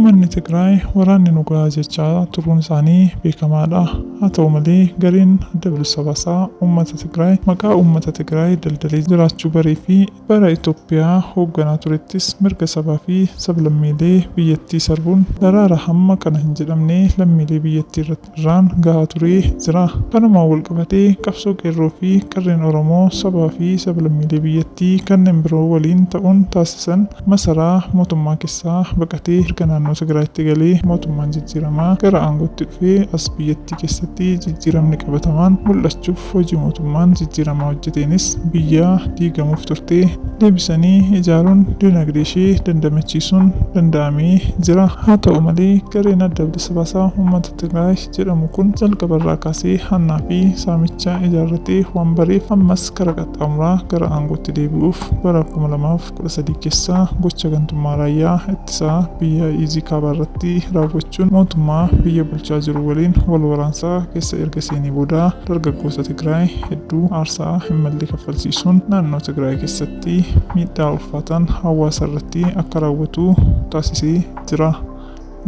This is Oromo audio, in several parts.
Uummanni Tigraay waraanni nu gahaa jechaa turuun isaanii beekamaadha. Haa ta'u malee gareen Adda Bilisa Baasaa Uummata Tigraay maqaa uummata Tigraay daldalee jiraachuu baree fi bara Itoophiyaa hoogganaa turettis mirga sabaa fi sablammiilee biyyattii sarbuun daraara hamma kana hin jedhamne lammiilee biyyattii irraan gahaa turee jira. Kanumaan walqabatee qabsoo qeerroo fi qarreen Oromoo sabaa fi sablammiilee biyyattii kanneen biroo waliin ta'uun taasisan masaraa mootummaa keessaa baqatee erga naannoo Tigraayitti galee mootummaan jijjiiramaa gara aangootti dhufee as biyyattii keessatti jijjiiramni qabatamaan mul'achuuf hojii mootummaan jijjiiramaa hojjeteenis biyya diigamuuf turte deebisanii ijaaruun dinagdee ishee dandamachiisuun danda'amee jira. Haa ta'u malee gareen Adda Bilisa Baasaa Uummata Tigraay jedhamu kun jalqabarraa kaasee hannaa fi saamicha ijaarratee waan bareef ammas kara qaxxaamuraa gara aangootti deebi'uuf bara 2013 keessa gocha gantummaa raayyaa ittisaa biyya Iizii kaabaa irratti raawwachuun mootummaa biyya bulchaa jiru waliin wal waraansaa keessa erga seenee booda dargaggoota Tigraay hedduu aarsaa hin malle kaffalsiisuun naannoo Tigraay keessatti miidhaa ulfaataan hawaasa irratti akka raawwatu taasisee jira.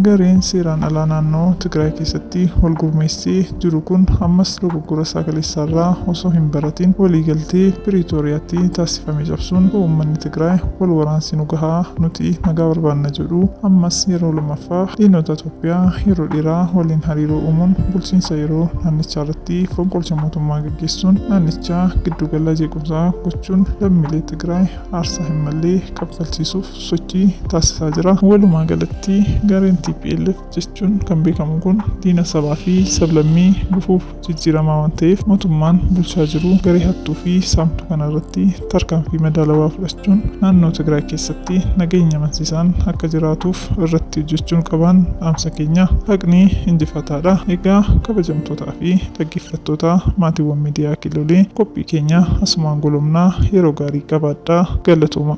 Gareen seeraan alaa naannoo Tigraay keessatti wal gurmeessee jiru kun ammas dogoggora isaa kaleessaarraa osoo hin baratin waliigaltee Piriitooriyaatti taasifame cabsuun uummanni Tigraay wal waraansi nu gahaa, nuti nagaa barbaanna jedhu ammas yeroo lammaffaa diinota Itoophiyaa yeroo dheeraa waliin hariiroo uumuun bulchiinsa yeroo naannichaa irratti fonqolcha mootummaa gaggeessuun naannichaa giddugala jeequmsaa gochuun lammiilee Tigraay aarsaa hin malle kaffalchiisuuf sochii taasisaa jira. Walumaa galatti gareen TPLF jechuun kan beekamu kun diina sabaa fi sablammii gufuuf jijjiiramaa waan ta'eef mootummaan bulchaa jiru garee hattuu fi saamtuu kana irratti tarkaanfii madaalawaa fudhachuun naannoo Tigraay keessatti nageenya amansiisaan akka jiraatuuf irratti hojjechuun qaban dhaamsa keenya. Haqni injifataadha. Egaa kabajamtootaa fi dhaggeeffattoota maatiiwwan miidiyaa Kiilolee, qophii keenya asumaan golomnaa. Yeroo gaarii qabaadhaa. Galatooma.